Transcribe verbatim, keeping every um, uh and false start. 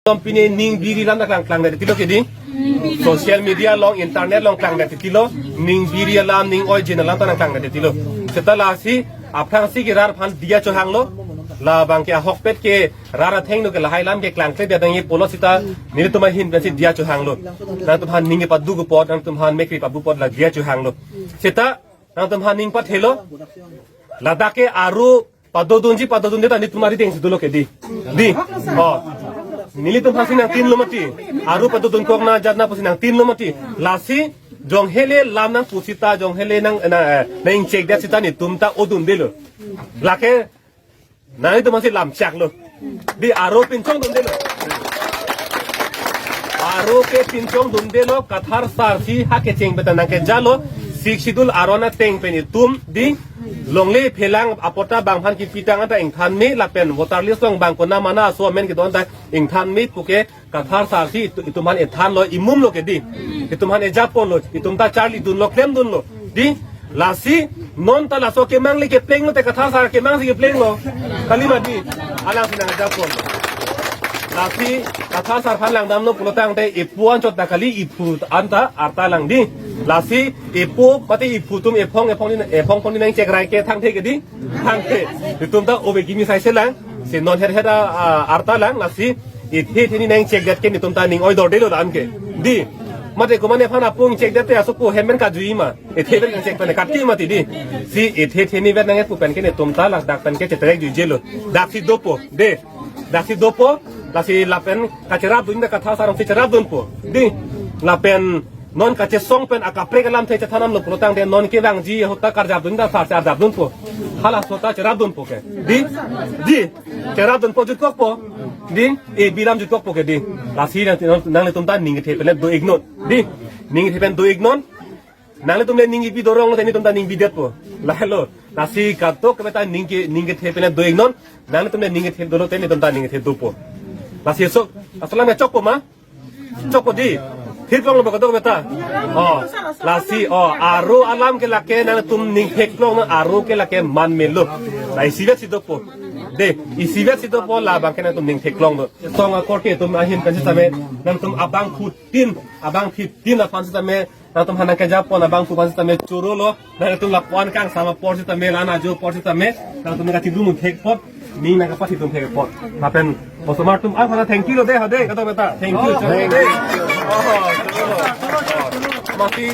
Tom pine ning biri alam ta klang klang det tilo kedi. Social media along, internet along klang det tilo. Ning biri alam, ning oi jin alam ta nang klang det tilo. Seta lasi aphrangsi ke rat aphan diya chohanglo. Labang ke ahokpet ke rat athengno ke lahai alam ke klangkle dia dang ye pulo seta nelitum ahin pensi diya chohanglo. Nangtumphan ning kepaduk apot, nangtumphan mekri pabu apot la diya chohanglo. Seta nangtumphan ning pathelo. Ladak ke aru padodunji padodunde ta nelitum ari dengsi dolo kedi. Di. Oh. Nelitum aphansi nangtinlo mati. Aru padodunkok na jat na pusi nangtinlo mati. Lasi jonghele lam nangpu seta jonghele nang na, eh, nang ingchek det seta nelitum ta odundelo. Lake nanglitum aphansi lam chaklo. Di aru pinchongdundelo. Aru ke pinchongdundelo, Kathar sar si ha kecheng pen ta nangkejalo, Sixth Schedule aron ateng pen itum di longle phelang apot ta bang aphan kipitang anta ingthan me lapen voter list along bang konat mana aso amen kedon ta ingthan me puke Kathar sar si itu, itum aphan ethanlo, imumlo kedi. Itum aphan ejaponlo, itum ta charlidunlo, klemdunlo. Di, lasi non ta laso kemang le keplenglo te Kathar sar kemang si keplenglo. Kali ma di, alangsi nangjaponlo. Lasi Kathar sar aphan langdamlo pulo tangte epu anchot ta kali, iphu anta arta lang di. Lasi epu mate iphu atum ephong ephong ni, ephong phong ni nangchekrai ke thangthe kedi. Thangthe. Itum ta obe kimi sai selang. Si non her her a, a, arta lang lasi ethe theni nangchek det ke nelitum ta ning oidor delo dan ke. Di. Mate komat aphan apung chek det te aso ko hemen kajui ma. Ethe pen chek pen kati mati di. Si ethe theni vet nang epu pen ke nelitum ta ladak pen ke cheterek juijelo. Daksi dopo. De. Daksi dopo. Lasi lapen kacherapdun ta Kathar sar si cherapdunpo. Di. Lapen non kachesong pen akaprek alamthe chethanamlo pulo tangte non kevangji ahut ta karjapdun ta sar si arjapdunpo. Halaso ta cherapdunpo ke. Di. Di. Cherapdunpo jutkokpo. Di. E bilam jutkokpo ke di. Lasi nang, nang, nanglitum ta ning kethe pen do-iknon. Di. Ning kethe pen do-iknon. Nanglitum le ning ipi dorong lo te nelitum ta ning bidetpo. Lahelo. Lasi katok kemeta ning ke, ning kethe pen do-iknon. Nanglitum le ning kethe dolo te nelitum ta ning kethe dopo. Lasi so, asalam ya chokpo ma? Chokpo di. Thirklonglo ba katok kemeta. Oh. Lasi, oh, aru alam ke lake nangtum ning theklongnon, aru ke lake man melo. La isivet si dopo. De, isivet si dopo labang ke nangtum ning theklongnon. Song akorte atum ahin pen sitame, nangtum abangphutin, abangphutin aphan sitame, nangtum aphan nangkejapon abangphu aphan sitame chorolo, nangtum lapu-an kangsam apor sitame, la-an ajo apor sitame, nangtum nangkachidun thek apot, ning nangkapathidun thek apot. Lapen osomar atum aphan thank you lo de, ha de, katok kemeta. Thank you. Thank you. Oh, chorolo. Mati